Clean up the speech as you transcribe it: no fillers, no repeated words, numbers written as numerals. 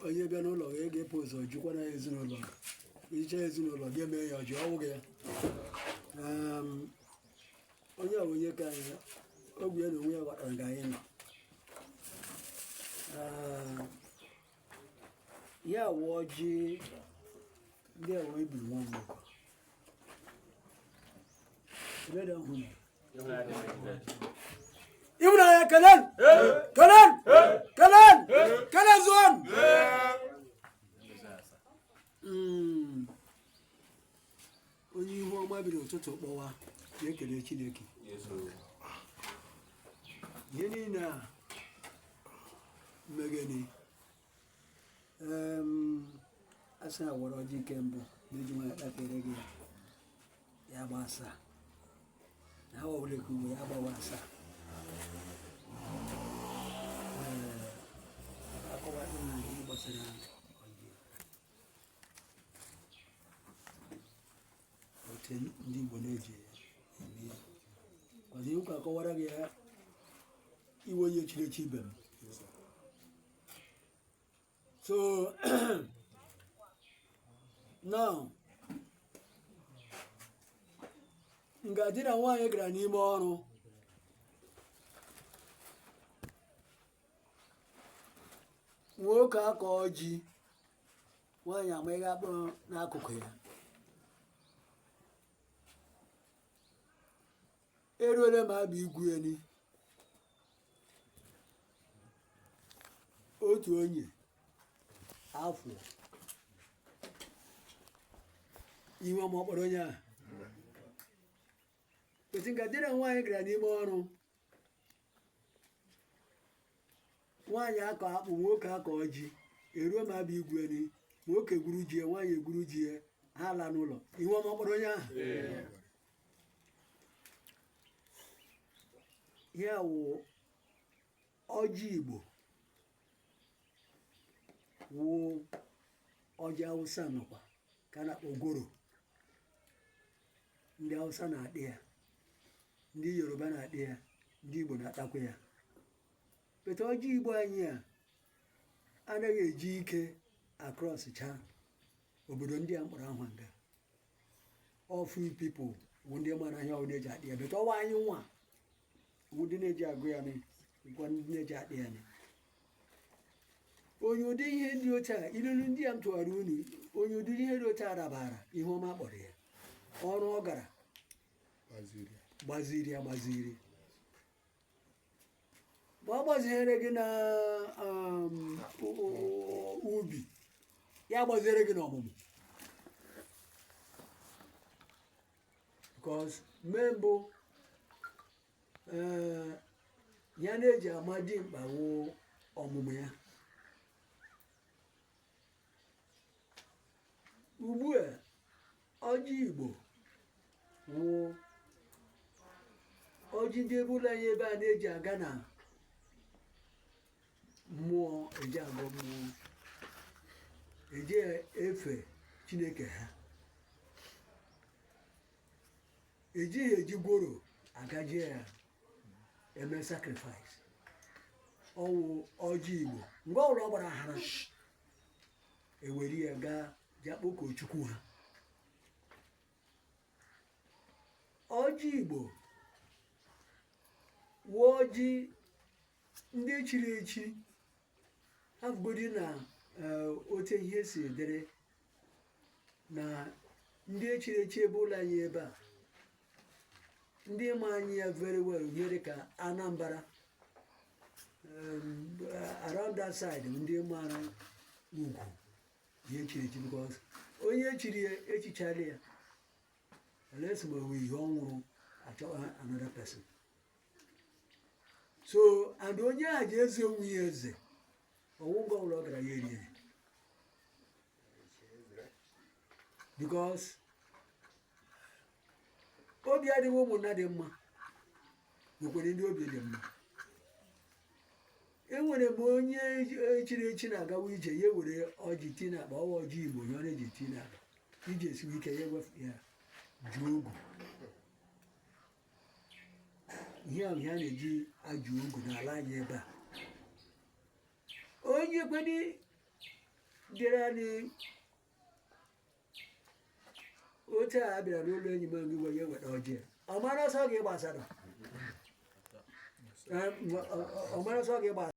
Onye bịa n'ụlọ gị, ga-epu ụzọ jukwana ya ezinụlọ, iche ezinụlọ gị eme ya ọjị ọwụ gị ya. Onye a bụ onye ka anyị ogwe ya na onwe ya gwatara nga anyị nọ. Ya wụ ọjị ndị a wee biri nwa mgbọkọ. Ịhụnanya kelen kelen kelen kelen zụọn. Onye ihu ọma biri ụtụtụ kpọwa ya ekele Chineke. Ihe niile a mmegeni a sị na were ọjị nke mbụ na-eji nwayọ kpakere gị ya, ya gba asaa na ha ọbụla ka ugbo ya gbawa asaa. Ee, akọwa na ihe gbasara ọjị, otu ndị Igbo na-eji eme ya kwado ụka akọwara gị ya iwe onye chiri echi ibe m. So now, nga di na nwaanyị gara n'ime ọrụ, nwoke akọ ji, nwaanyị amaghị akpụ n'akụkụ ya. Eruole m abịa igwu eni otu onye afọ iwe ọma kpọrọ onye a otu nga di na nwaanyị gara n'ime ọrụ, nwaanyị akọ akpụ, nwoke akọ ji. Eruo m abịa igwu eni, nwoke gwuru ji ya, nwaanyị egwuru ji ya, ha ala n'ụlọ. Iwe ọma kpọrọ onye ahụ. Ya wụ ọjị Igbo, wụ ọjị Awụsa nọkwa ka a na-akpọ goro. Ndị Awụsa na-akpị ya, ndị Yoruba na-akpị ya, ndị Igbo na-atakwa ya. But ọjị Igbo anyị a anaghị eji ike acrosscha obodo ndị a mkpọrọ ahụ nga. All few people bụ ndị mara ihe ọ na-eji akpị ya, but ọwa anyị nwa bụ ndị na-eji agụ ya gwa ndị na-eji akpị ya ni. Onye ụdị ihe dị otu a, ilulu ndị a m tụgharị unu, onye ụdị ihe dị otu a rabara ihe ọma kpọrọ ya, ọrụ ọ gara gbaziri ya gbaziri. Ma ọ gbaziere gị na ubi, ya gbaziere gị n'ọmụmụ, because mee mbụ ee, ya na-eji ama dimkpa wụ ọmụmụ ya. Ugbu a, ọjị Igbo wụ ọjị ndị ebe ụlọ anyị ebe a na-eji aga na mmụọ, eji agọ mmụọ, eji efe Chineke ha. Ejighị eji gworo agaje ya eme sacrifice. Ọwụ ọjị Igbo, mgbe ọbụla ọ gbara hara, ewere ya gaa jee kpọkuo Chukwu ha. Ọjị Igbo wụ ọjị ndị chiri echi afụgodi na otu ihe si dịrị na ndị echiri echi ebe ụlọ anyị ebe a, ndị ma anyị ya very well, ihe dị ka Anambra, around that side, ndị mara ugwu ihe echiri echi, because onye echiri ya echichala ya, unless ma onwe ihe ọ nwụrụ, achọwa another person. So and onye a ji eze onwe ya eze ọnwụ ngwa ụlọ ọ gara ya erie, because obi adịghị ụmụnna dị mma, nwekwara ndị obi dị mma. Enwere m onye echiri echi na-agawa ije, ya were ọjị tii n'akpa, ọwa ọjị Igbo ya ọ na-eji tii n'akpa iji esiwe ike, ya ewefu ya jụọ ogu. Ihe ahụ ihe a na-eji ajụ ogu n'ala anyị ebe a. Onye kwedị Dịrị anyị otu a bịara n'ụlọ enyi m ngigwe ya weta ọjị ọ mara ọsọ gị gbasara. Ọ mara ọsọ gị gbasara.